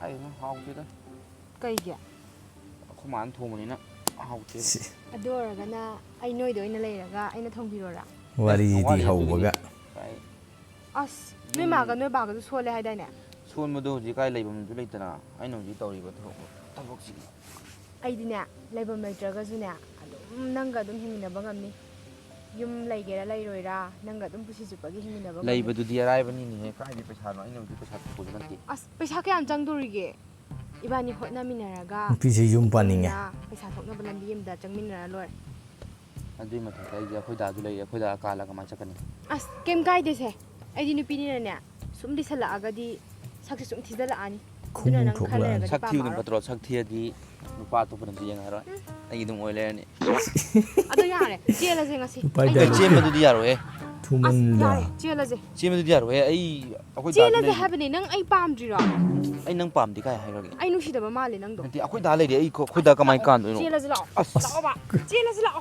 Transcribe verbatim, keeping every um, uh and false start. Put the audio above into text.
ꯀꯩꯅꯣ ꯍꯥꯎꯇꯦꯗ꯫ ꯀꯩꯒꯤ? ꯑꯩꯈꯣꯏ ꯃꯥꯅ ꯊꯣꯡꯕꯅꯤꯅ ꯍꯥꯎꯇꯦ꯫ ꯑꯗꯨ ꯑꯣꯏꯔꯒꯅ ꯑꯩ ꯅꯣꯏꯗ ꯑꯣꯏꯅ ꯂꯩꯔꯒ ꯑꯩꯅ ꯊꯣꯡꯕꯤꯔꯣꯔꯥ? ꯋꯥꯔꯤꯗꯤ ꯋꯥꯠꯂꯤ ꯍꯧꯕꯒ꯫ ꯑꯗꯨꯒꯤꯗꯤ ꯀꯥꯏ ꯑꯁ, ꯅꯣꯏ ꯃꯥꯒ ꯅꯣꯏ ꯕꯥꯒꯁꯨ ꯁꯣꯜꯂꯦ ꯍꯥꯏꯗꯥꯏꯅꯦ? ꯁꯣꯟꯕꯗꯣ ꯍꯧꯖꯤꯛ ꯀꯥꯏ ꯂꯩꯐꯝꯁꯨ ꯂꯩꯇꯅ ꯑꯩꯅ ꯍꯧꯖꯤꯛ ꯇꯧꯔꯤꯕ ꯊꯕꯛ ꯊꯕꯛꯁꯤꯒꯤ꯫ ꯑꯩꯗꯤꯅꯦ, ꯂꯩꯐꯝ ꯂꯩꯇ꯭ꯔꯒꯁꯨꯅꯦ, ꯑꯗꯨꯝ ꯅꯪꯒ ꯑꯗꯨꯝ ꯍꯤꯡꯃꯤꯟꯅꯕ ꯉꯝꯅꯤ꯫ ꯌꯨꯝ ꯂꯩꯒꯦꯔꯥ ꯂꯩꯔꯣꯏꯔꯥ, ꯅꯪꯒ ꯑꯗꯨꯝ ꯄꯨꯟꯁꯤ ꯆꯨꯞꯄꯒꯤ ꯍꯤꯡꯃꯤꯟꯅꯕ ꯉꯝꯅꯤ꯫ ꯂꯩꯕꯗꯨꯗꯤ ꯑꯔꯥꯏꯕꯅꯤꯅꯦꯍꯦ꯫ ꯀꯥꯏꯗꯤ ꯄꯩꯁꯥꯅꯣ? ꯑꯩꯅ ꯍꯧꯖꯤꯛ ꯄꯩꯁꯥ ꯊꯣꯛꯄꯁꯨ ꯅꯠꯇꯦ꯫ ꯑꯁ, ꯄꯩꯁꯥ ꯀꯌꯥꯝ ꯆꯪꯗꯣꯔꯤꯒꯦ? ꯏꯕꯥꯅꯤ ꯍꯣꯠꯅꯃꯤꯟꯅꯔꯒ ꯅꯨꯄꯤꯁꯦ ꯌꯨꯝ ꯄꯥꯅꯤꯡꯉꯦ꯫ ꯄꯨꯟꯅ ꯄꯩꯁꯥ ꯊꯣꯛꯅꯕ ꯂꯝꯕꯤ ꯑꯃꯗ ꯆꯪꯃꯤꯟꯅꯔ ꯂꯣꯏꯔꯦ꯫ ꯑꯗꯨꯏ ꯃꯊꯛꯇ ꯑꯩꯗꯤ ꯑꯩꯈꯣꯏ ꯗꯥꯗꯨ ꯂꯩꯔꯦ꯫ ꯑꯩꯈꯣꯏ ꯗꯥ ꯀꯥꯜꯂ ꯀꯃꯥꯏꯅ ꯆꯠꯀꯅꯤ? ꯑꯁ, ꯀꯩꯝ ꯀꯥꯏꯗꯦꯁꯦ꯫ ꯑꯩꯗꯤ ꯅꯨꯄꯤꯅꯤꯅꯅꯦ, ꯁꯨꯝ ꯂꯤꯁꯜꯂꯛꯑꯒꯗꯤ ꯁꯛꯁꯦ ꯁꯨꯝ ꯊꯤꯖꯜꯂꯛꯑꯅꯤ꯫ ꯑꯗꯨꯅ ꯈꯣꯡꯃꯨ ꯅꯪ ꯈꯔ ꯊꯣꯛꯂꯛꯑꯅꯤ꯫ ꯂꯩꯔꯒꯗꯤ ꯁꯛ ꯊꯤꯕꯅ ꯄꯥꯝꯃꯛꯑꯔꯣꯏ꯫ ꯐꯠꯇ꯭ꯔꯣ? ꯁꯛ ꯊꯤꯔꯗꯤ ꯅꯨꯄꯥ ꯑꯇꯣꯞꯄꯅꯁꯨ ꯌꯦꯡꯉꯔꯣꯏ꯫ ꯑꯩꯒꯤ ꯑꯗꯨꯝ ꯑꯣꯏ ꯂꯩꯔꯅꯤ꯫ ꯑꯗꯣ ꯌꯥꯔꯦ, ꯆꯦꯜꯂꯁꯦ ꯉꯁꯤ꯫ ꯅꯨꯄꯥ ꯑꯩ ꯌꯥꯔꯣꯏ꯫ ꯇꯜꯂꯦ꯫ ꯆꯦꯟꯕꯗꯨꯗꯤ ꯌꯥꯔꯣꯏꯍꯦ꯫ ꯑꯁ, ꯊꯨꯃꯟꯗ꯭ꯔꯥ? ꯌꯥꯔꯦ, ꯆꯦꯜꯂꯁꯦ꯫ ꯆꯦꯟꯕꯗꯨꯗꯤ ꯌꯥꯔꯣꯏꯍꯦ꯫ ꯑꯩ ꯑꯩꯈꯣꯏ ꯗꯥꯁꯨ ꯆꯦꯜꯂꯁꯦ ꯂꯩꯔꯤ꯫ ꯍꯥꯏꯕꯅꯦ, ꯅꯪ ꯑꯩ ꯄꯥꯝꯗ꯭ꯔꯤꯔꯣ? ꯑꯩ ꯅꯪ ꯄꯥꯝꯗꯦ ꯀꯥꯏ ꯍꯥꯏꯈ꯭ꯔꯒꯦ? ꯑꯩ ꯅꯨꯡꯁꯤꯗꯕ ꯃꯥꯜꯂꯦ ꯅꯪꯗꯣ꯫ ꯅꯠꯇꯦ, ꯑꯩꯈꯣꯏ ꯗꯥ ꯂꯩꯔꯤ꯫ ꯑꯩ ꯈꯣ- ꯑꯩꯈꯣꯏ ꯗꯥ ꯀꯃꯥꯏꯅ ꯀꯥꯟꯗꯣꯏꯅꯣ? ꯆꯦꯜꯂꯁꯤ ꯂꯥꯛꯑꯣ꯫ ꯑꯁ꯫ ꯂꯥꯛꯑꯣꯕ꯫ ꯆꯦꯜꯂꯁꯤ ꯂꯥꯛꯑꯣ꯫